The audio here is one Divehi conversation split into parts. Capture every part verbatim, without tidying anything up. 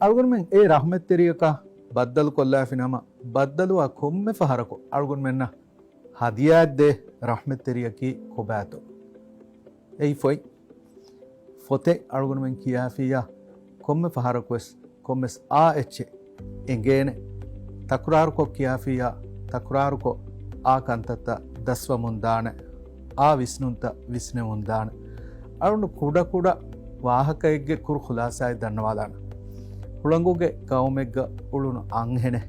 އަޅުގަނޑުމެން އެ ރަޙްމަތްތެރިޔަކާ ބައްދަލުކޮށްލާފިނަމަ، ބައްދަލުވާ ކޮންމެ ފަހަރަކު އަޅުގަނޑުމެންނަށް ހަދިޔާއެއްދޭ ރަޙްމަތްތެރިޔަކީ ކޮބާތޯ؟ އެއީ ފޮތް. ފޮތެއް އަޅުގަނޑުމެން ކިޔާފިއްޔާ ކޮންމެ ފަހަރަކުވެސް ކޮންމެސް އާ އެއްޗެއް އެނގޭނެ. ތަކުރާރުކޮށް ކިޔާފިއްޔާ ތަކުރާރުކޮށް އާ ކަންތައްތައް ދަސްވަމުން ދާނެ. އާ ވިސްނުންތައް ވިސްނެމުން ދާނެ. އަޅުގަނޑު ކުޑަކުޑަ ވާހަކައެއްގެ ކުރު ޚުލާސާއެއް ދަންނަވާލާނަން. ހުޅަނގުގެ ގައުމެއްގަ އުޅުނު އަންހެނެއް.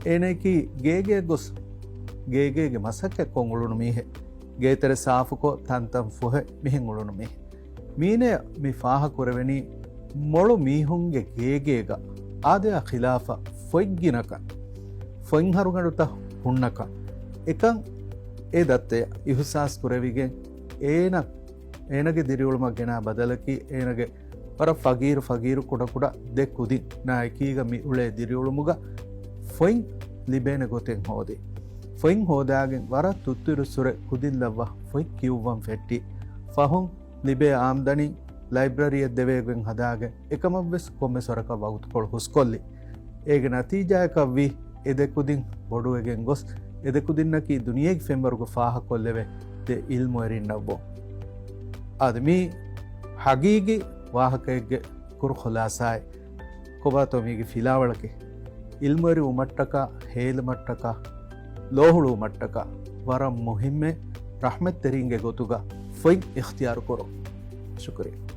އޭނައަކީ ގޭގެއަށް ގޮސް ގޭގޭގެ މަސައްކަތްކޮށް އުޅުނު މީހެއް. ގޭތެރެ ސާފުކޮށް ތަންތަން ފޮހެ މިހެން އުޅުނު މީހެއް. މީނަޔަށް މި ފާހަ ކުރެވެނީ މޮޅު މީހުންގެ ގޭގޭގަ އާދަޔާ ޚިލާފަށް ފޮތް ގިނަކަން، ފޮތް ހަރުގަނޑުތައް ހުންނަކަން. އެކަން އެ ދައްތަޔަށް އިހުސާސް ކުރެވިގެން އޭނަ، އޭނަގެ ދިރިއުޅުމަށް ގެނާ ބަދަލަކީ އޭނަގެ ވަރަށް ފަގީރު ފަގީރު ކުޑަކުޑަ ދެ ކުދިންނާ އެކީގަ މި އުޅޭ ދިރިއުޅުމުގަ ފޮތް ލިބޭނެ ގޮތެއް ހޯދި. ފޮތް ހޯދާގެން ވަރަށް ތުއްތުއިރުއްސުރެ ކުދިން ލައްވާ ފޮތް ކިޔުއްވަން ފެއްޓި. ފަހުން ލިބޭ އާމްދަނީ ލައިބްރަރީއަށް ދެވޭގޮތް ހަދާގެން އެކަމަށްވެސް ކޮންމެސް ވަރަކަށް ވަގުތުކޮޅު ހުސްކޮށްލި. އޭގެ ނަތީޖާއަކަށްވީ އެ ދެ ކުދިން ބޮޑުވެގެން ގޮސް، އެ ދެ ކުދިންނަކީ ދުނިޔޭގެ ފެންވަރުގަ ފާހަކޮށްލެވޭ ދެ އިލްމުވެރިންނަށްވުން. އާދެ، މީ ހަގީގީ ވާހަކައެއްގެ ކުރު ޚުލާސާއެއް. ކޮބާތޯ މީގެ ފިލާވަޅަކީ؟ އިލްމުވެރިވުމަށްޓަކާ، ހޭލުމަށްޓަކާ، ލޯހުޅުވުމަށްޓަކާ ވަރަށް މުހިއްމޭ ރަޙްމަތްތެރިންގެ ގޮތުގަ ފޮތް އިޚްތިޔާރު ކުރުން. ޝުކުރިއްޔާ.